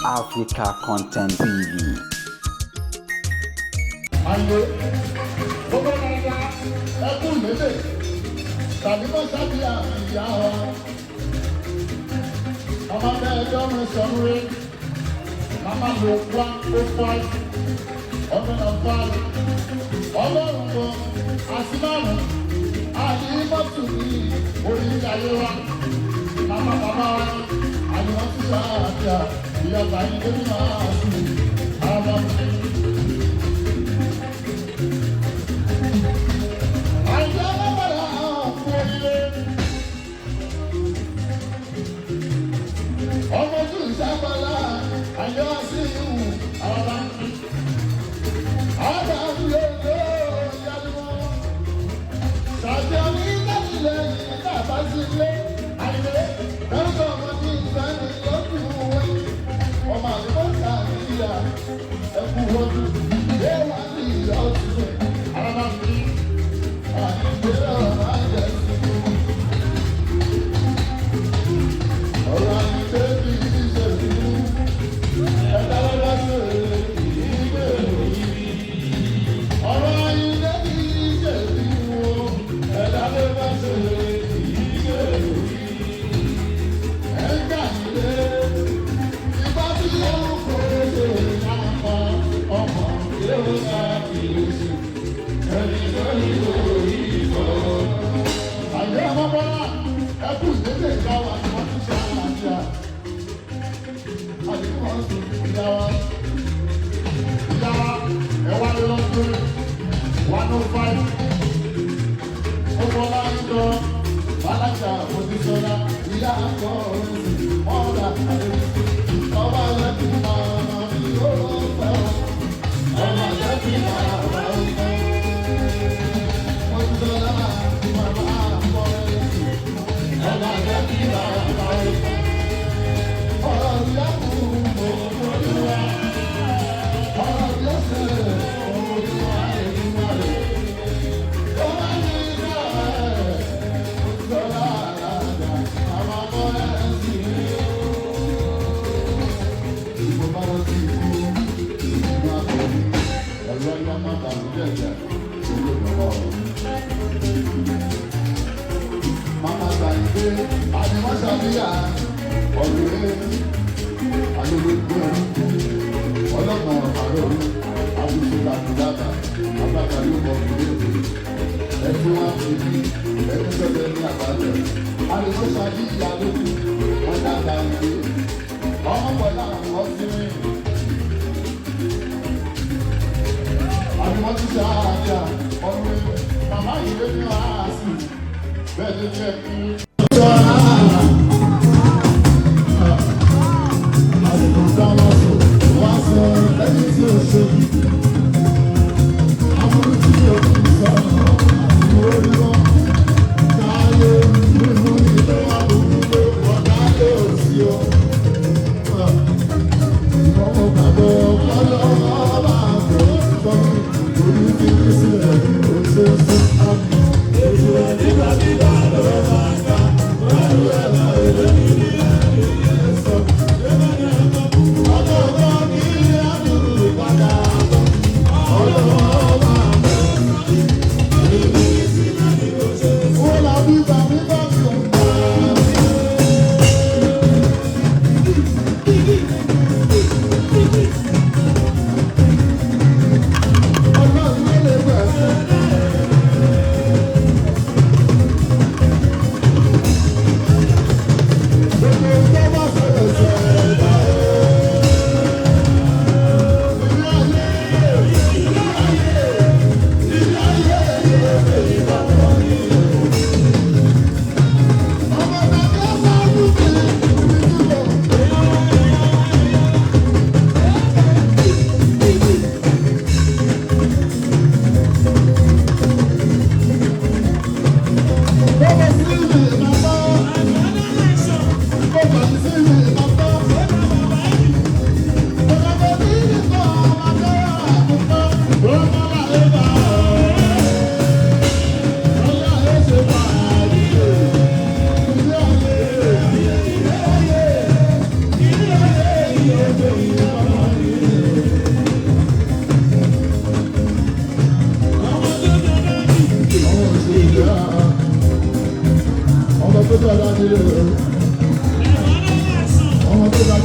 Africa Content TV. Àyè gbogbo dáadáa ẹkú lédè tàbí kó sábìá ìyá wa. Ọmọ bẹ́ẹ̀ dọ́rùn sọ̀rọ̀ màmá lo 105 105 ọgọ́rùn-ún kan àti márùn-ún àti mọ́tò ní orílẹ̀ ayé wa. Màmá bàbá wa àyùwọ̀n ti sáà ìyá tàyín lórí máa sùn. Àwọn àjọ bàbá kú oríire. Ọmọ ojú ìsápalá àjọ sí ìhù àwọn àbá ń lò ló yálùmọ́. Ṣàjọ ní látìlẹ́yìn bàbá sí ilé àìlè lórúkọ ọmọ ní ìsáni lọ́dún wẹ̀. Ọmọ àlùmọ́sà níyà ẹkú wọ́dún. Yé wà ní ìyá ọ̀tún àwọn àbá mi. Àyè ọmọ bọ́lá ẹkú ìdílé ìyá wa ni wọ́n tún ṣe àlàáfíà. Àdìgún wọn sùn ìyá wa. Ìyá wa ẹ wá lé lọ́dún 105. Ó bọ́lá ń lọ Bálájà Òdìsọ́lá ìyá akọ orin ọ̀rà àdébísí. Ọba lẹ́kùn máa mi ó pẹ́ o. Ọba lẹ́kùn máa wà ó pẹ́. Òdìsọ́lá màmá akọ orin. Ọba lẹ́kùn máa wà ó pẹ́. Ọ̀rọ̀ ìyá kù òun olúwa. Ọ̀rọ̀ ìyá sẹ̀ òun olúwa èmi wà rẹ̀. Ó máa ń ní ìgbà rẹ̀. Òdìsọ́lá àlàjà àwọn ọmọ ẹ̀ sì rí. Mo bá rántí ikú ìlú akọni ẹ̀rọ ayé má bà mí jẹ̀jẹ̀ olóògbé ọ̀rọ̀. Màmá Gbàyìndé Àdìmọ́sàbíyà ọ̀rẹ́ alólógbé ẹrú ọlọ́gbọ̀n ọ̀pàrọ̀ àbùsùn làbùdàbà abáta ló bọ̀ kúrò ẹtú wá fi bí ẹtú sọ̀rọ̀ ní àbálẹ̀ Àdìmọ́sàbíyà lókun wọ́n dá Gbàyìndé ọmọ pẹ̀lú àwọn ọ̀sìn. Àbíwọ́n ti ṣe àjà ọ̀run màmá yìí ló ní wàásù bẹ́ẹ̀ ló jẹ́ kí. Àsìkò táwọn sùn wá sọ lẹ́yìn tí ó ṣe. Aburú tí ó kì í sọ àti orí wọn. Táyé mímú ilé àbúrú ló ọ̀gá yóò sí o. Ìfọwọ́ gbàgbọ́ ọlọ́wọ́ bá tó sọ orí fi sílẹ̀ ó ṣe é ṣe. Ètò ẹ̀ nígbà nígbà ló máa ń ká.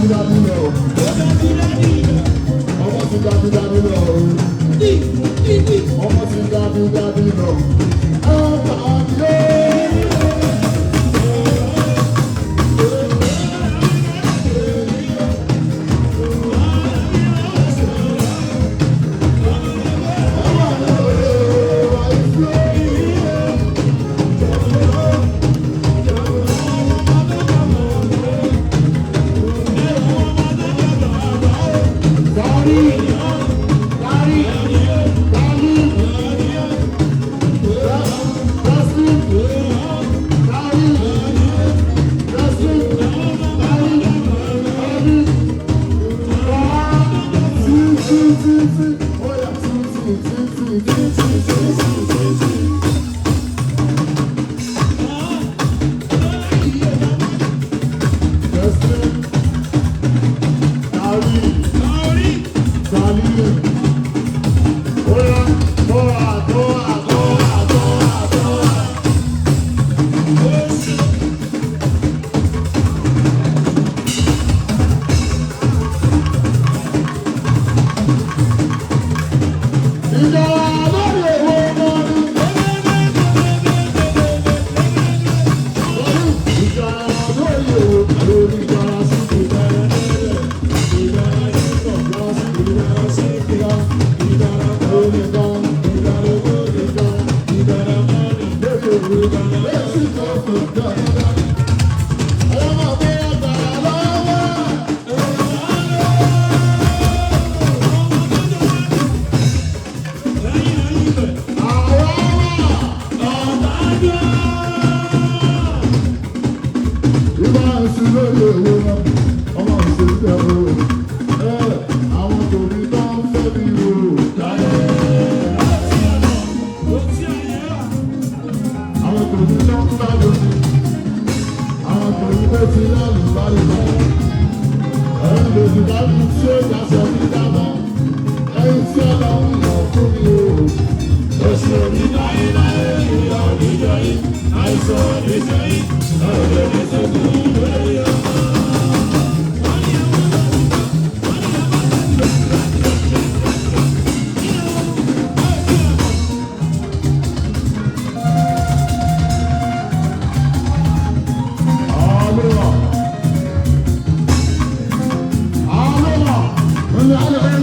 ju dání lọ. Ọmọ ti ga ju dání lọ. Ọmọ ti ga ju dání lọ. Ọmọ mi ó.